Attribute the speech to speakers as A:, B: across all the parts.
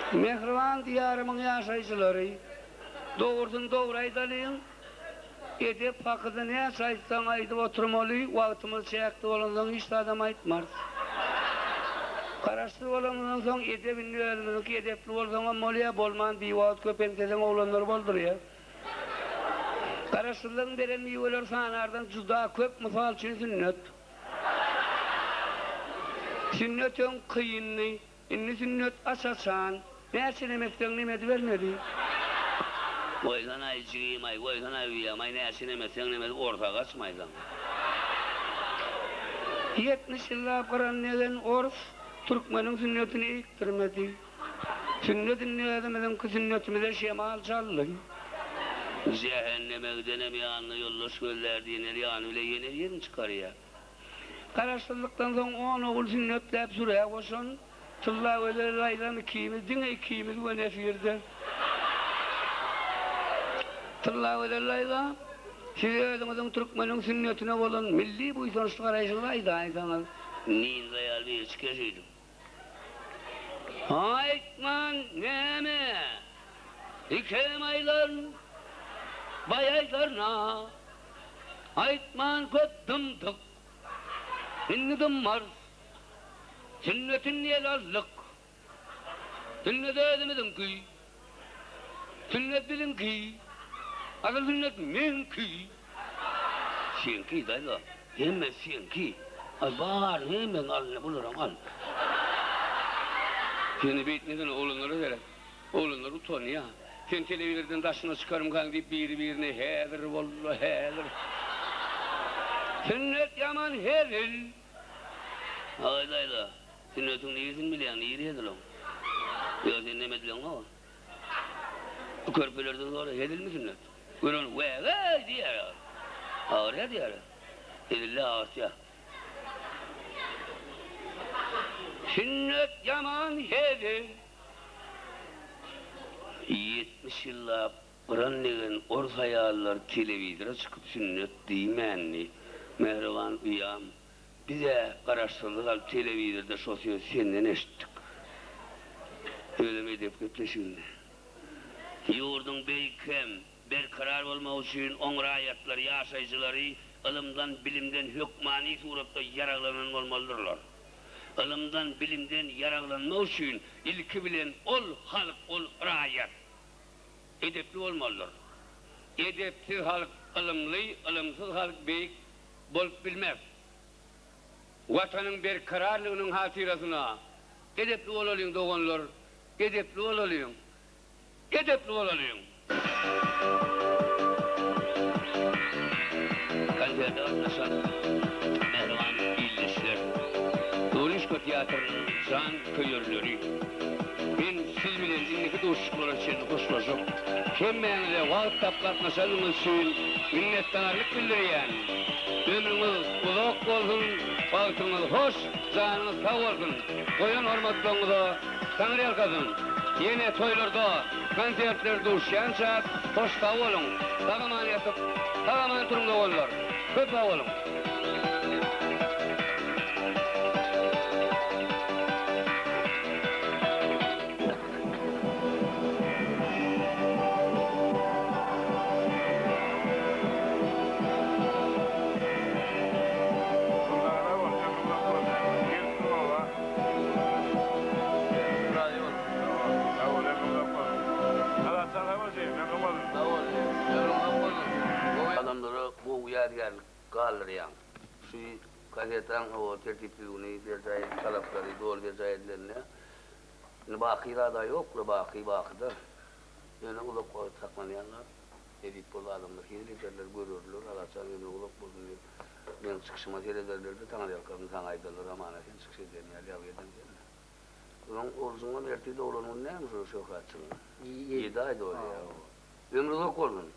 A: Mähriban Diýarymyň ýaşaýjylary, dogrusyny dogry aýdalyň, edep hakyda näçe aýtsaň aýdyp oturmaly, wagtymyz çäkli bolansoň hiç zadam aýtmarys. Garaşsyz bolanymyzdan soň edep indi özümiziňki edepli bolsaňam bolýar, bolman biwagt köp enteseň oglanlar boldurýar. Garaşsyzlygyň beren miweleri sanardan juda köp, mysal üçin sünnet. Sünnet öň kyndy, indi sünnet aç-açan. Näçe nem etseň nem edibermedi. Goýsanaý jigim-aý, goýsanaý uýam-aý, näçe nem etseň nem edip orsa gaçmaý saňa. 70 ýyllap gyran degen ors türkmeniň sünnetini eýikdirmedi. Sünnet indi özümiziňki sünnetimize şemal çaldy. Jähenneme gidenem ýanyna ýoldaş gözlär diýen el ýany bile ýene birini çykarýar. Garaşsyzlykdan soň on ogul sünnetläp sürä goşan Tyllagözel daýzam ikimiz, diňe ikimiz göni efirde. Tyllagözel daýza, siz özüňiziň türkmeniň sünnetine bolan milli buýsançly garaýşyňyzy aýdaýsaňyz. Ninza ýaly biri çykyş şeýdip. Aýtman näme, ikem aýdan, baý aýdarna. Aýtman köp dymdyk, indi dymmarys. Sünnetin ele aldyk. Sünnet özümiziňki. Sünnet biziňki. Asyl sünnet meňki. Seňki daýza, hemme seňki. Al baryny hemmesini al ine bularam al. Seni beýtmesene oglanlara seret. Oglanlar utanýa. Sen telewizordan daşyna çykarmykaň diýip biri-birine häzir walla häzir. Sünnet ýaman hezil. Aý daýza, sünnetiň niresini bilýäň, niri hezil oň? Ýok sen neme edileňok. Bu körpelerden sora, hezilmi sünnet? Gören wägäý diýýär. Agyrýar diýýär. Hezilli agyrtýar. Sünnet ýaman hezil. 70 ýyllap gyran degen ors aýallar telewizora çykyp sünnet diýmändi. Mähriban uýam, Biz-ä garaşsyzlyk alyp telewizorda şo sözi senden eşitdik. Özem edep gepleşiginde. Ýurduň beýik hem berkarar bolmagy üçin oň raýatlary, ýaşaýjylary ylymdan, bilimden hökmany suratda ýaraglanan bolmalydyrlar. Ylymdan, bilimden ýaraglanmak üçin ilki bilen ol halk, ol raýat edepli bolmalydyr. Edepsiz halk ylymly, ylymsyz halk beýik bolup bilmez. Watanyň berkararlygynyň hatyrasyna edepli bolalyň doganlar, edepli bolalyň, edepli bolalyň! Konserte gatnaşan mähriban ildeşler, Duruşka teatrynyň jan köýerleri! Men siz bilen indiki duşuşyklara çenli hoşlaşyp, hemmäňize wagt tapyp gatnaşanyňyz üçin minnetdarlyk bildirýän. Ömrüňiz uzak bolsun, bagtyňyz hoş, janyňyz sag bolsun! Goýan hormatlaryňyza Taňryýalkasyn! Ýene toýlarda, konsertlerde duşýançak, hoş sag boluň! Sag-aman ýatyp, sag-aman turuň doganlar! Köp sag boluň! Adamlara gowy ýadygärlik galdyrýaň. Şu gazetaň hawa tertip-düzgüni berjaý talaplary doly berjaý edilende indi baky zad-a ýok-la baky baky-da. Ýöne uzak wagt saklanýan zat. Nesip bolsa adamlar hezil ederler, görerler, Alaçaň ömri uzak bolsun diýip meň çykyşyma serederler-de Taňryýalkasyn saňa aýdarlar, Hamana sen çykyş edýän ýaly ýazgy eden sen-dä. Onuň oglusyňam ertir doglan güni näme şol Şöhratjygyň? Ýedi aý dolýar. Ömri uzak bolsun.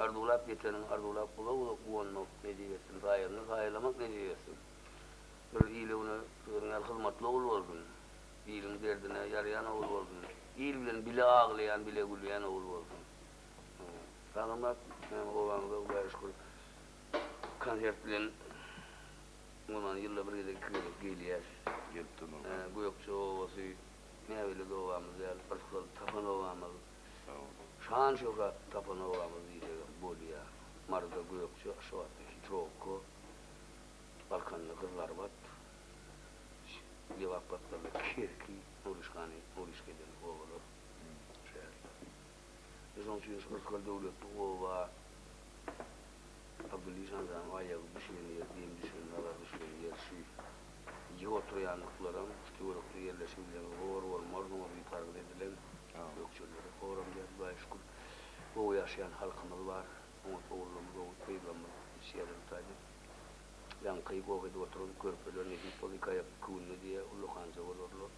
A: Arzuwlap ýeteniň arzuwlap uzak-uzak guwanmak nesip etsin. Saýaňda saýalamak nesip etsin. Bir ile-güne özüň ýaly hyzmatly ogul bolsun. Iliň derdine ýaraýan ogul bolsun. Il bilen bile aglaýan, bile gülýän ogul bolsun. Sagamyrat, näme obaňyza Hudaýa şükür konsert bilen umuman ýylda bir gezek, iki gezek gelýäs.
B: Gelip durmaly.
A: Gökje obasy. Näbelli obamyz däl, yrsgal tapan obamyz, şan-şöhrat tapan obamyz diýsegem bolýar. Maryda Gökje, Aşgabatda Hitrowka, Balkanda Gyzylarbat, Lebap batlarynda Kerki, Nuryşgany, Nuryşka eden obalar, şäherler. Şonuň üçin şu yrsgal-döwletli oba Abdylla işanjanyň aýagy düşen ýer, dem düşen, nazar düşen ýer şu. Ýygy oturýanlyklaram şu töwerekde ýerleşibilen hor bolmarsyňyz diýip sargyt edilen gökjelere horam däl, Hudaýa şükür, gowy ýaşaýan halkymyz bar, oňat ogullarymyz, oňat gyzlarymyz ýetişýärler bu taýda. Ýaňky goh edip oturan körpeler nesip bolsa iki aýak iki günde diýýär, ullakanja bolarlar.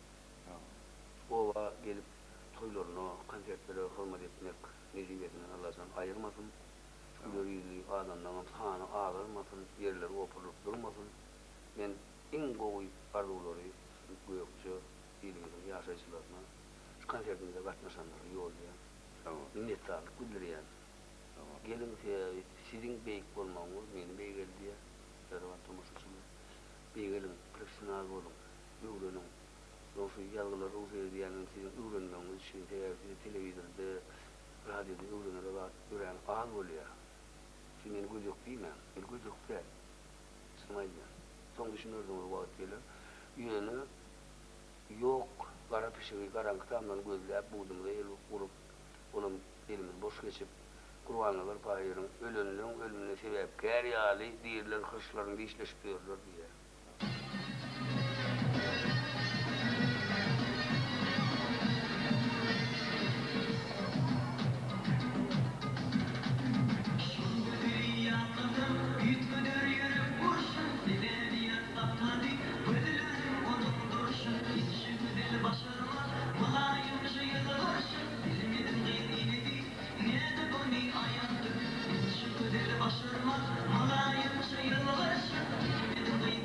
A: Oba gelip toýlaryna, konsertlere hyzmat etmek nesibesinden Allajan aýyrmasyn. Şu güler ýüzli adamlaňam sany azalmasyn, ýerleri opurylyp durmasyn. Men iň gowy arzuwlary şu Gökje ilimiziň ýaşaýjylaryna, şu konsertimize gatnaşanlara ýollaýan. Minnetdarlyk bildirýän. Geliň sebäbi siziň beýik bolmagyňyz meni beýgeldýär, mähriban tomaşaçylar. Beýgeliň, professional boluň, öwreniň. Şu ýazgylary rugsat edýänim siziň öwrenmegiňiz üçin, sebäbi size telewizorda, Radioda öwrenere zat örän az bolýar. Siz meni gödek diýmäň. Men gödek däl. Çynymy aýdýan. Soň düşünersiňiz wagt geler. Ýöne ýok gara pişigi garaňky tamdan gözläp budumyza el urup, olam elimiz boş geçip, Gurbannazar pahyryň ölenleň ölümine sebäpkär ýaly diriler hyrçlaryny dişleşip ýörler diýýär.
B: Şol gözeli ýatlasam, üýtgeder ýürek urşun, Sebäbi ýat saklady gözlerim onuň durşun, Hiç gözel başarmaz mylaýymja ýylgyrşyn, Bilmedim gyz inisi nädip ony aýatdyr, Hiç gözel başarmaz mylaýymja ýylgyrşyn, Bilmedim gyz.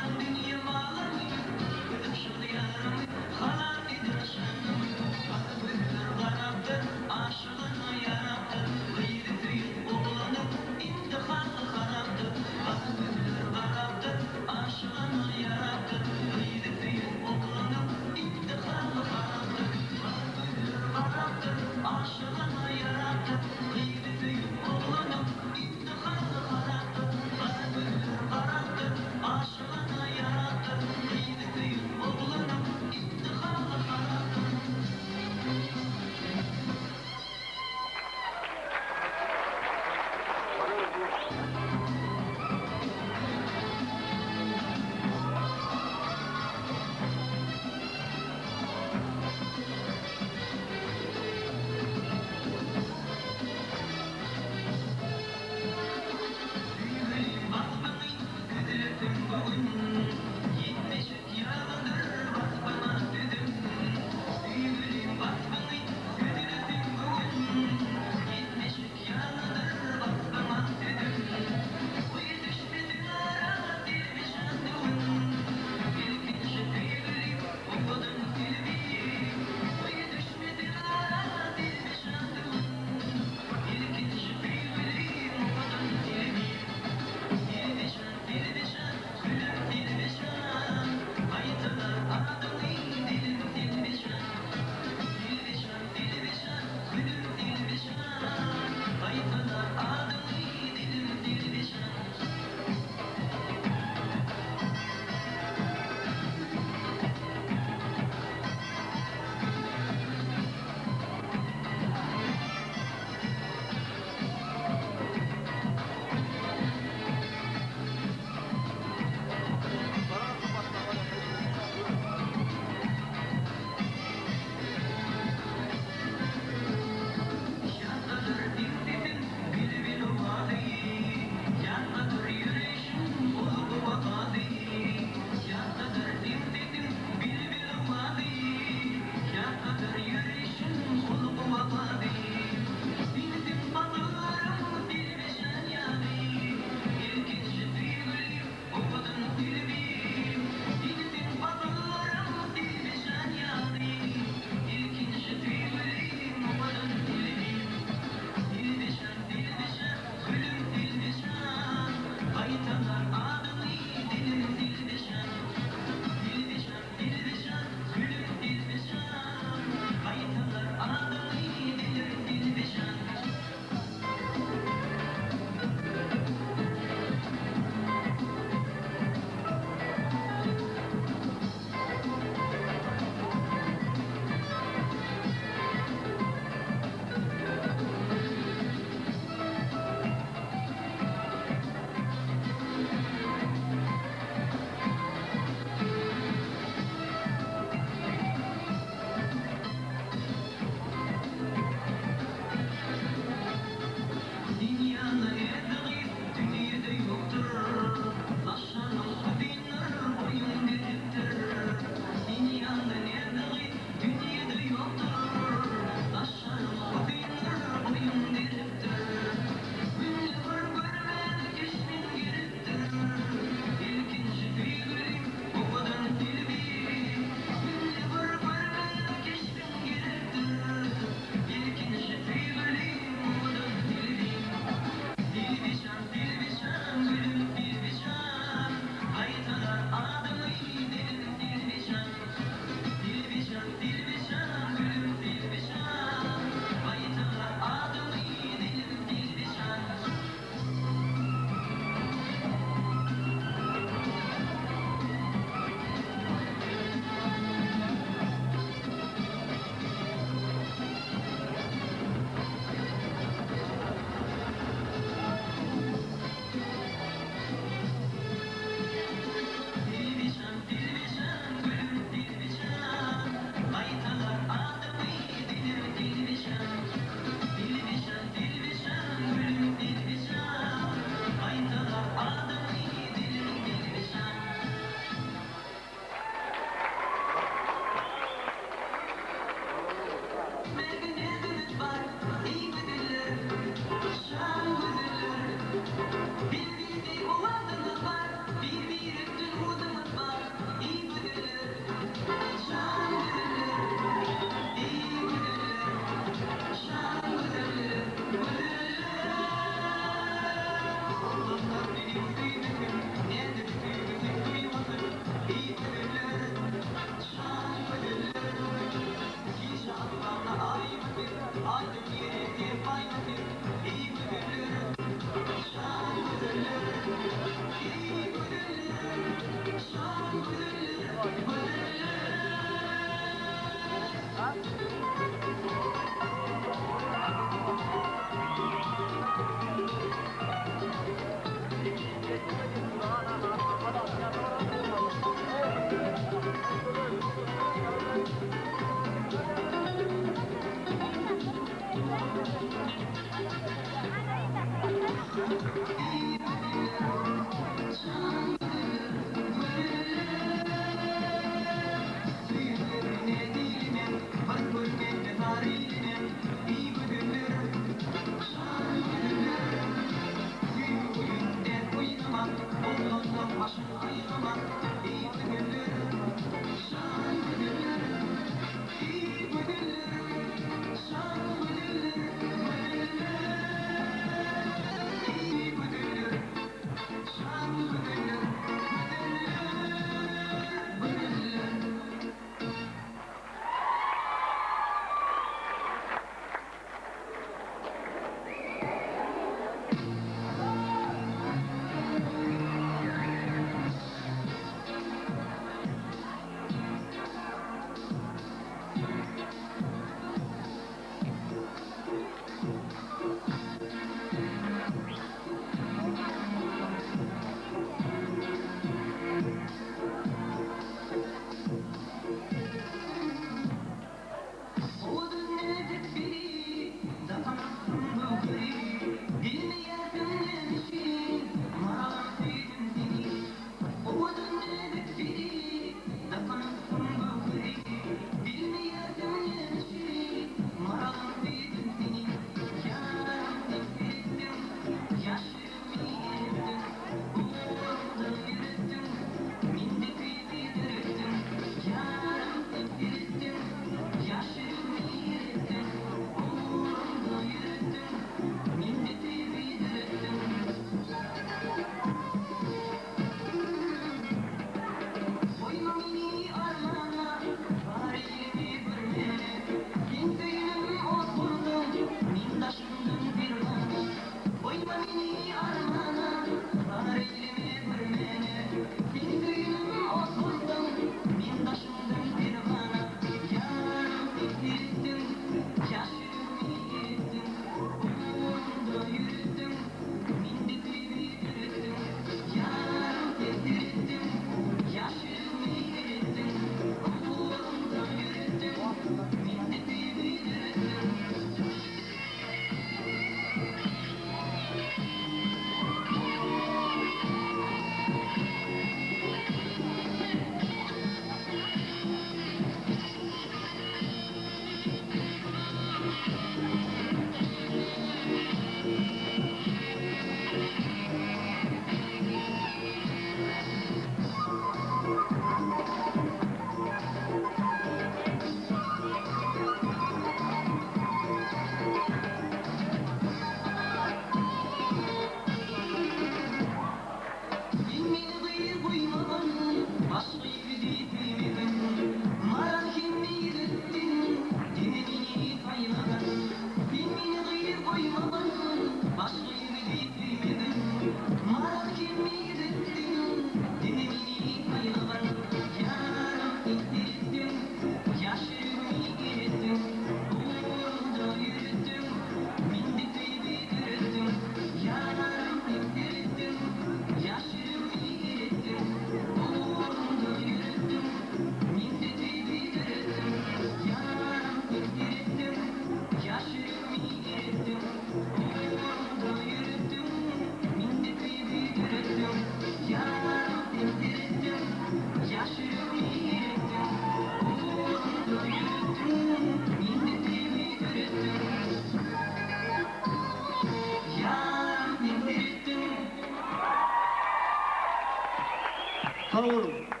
C: Sag boluň.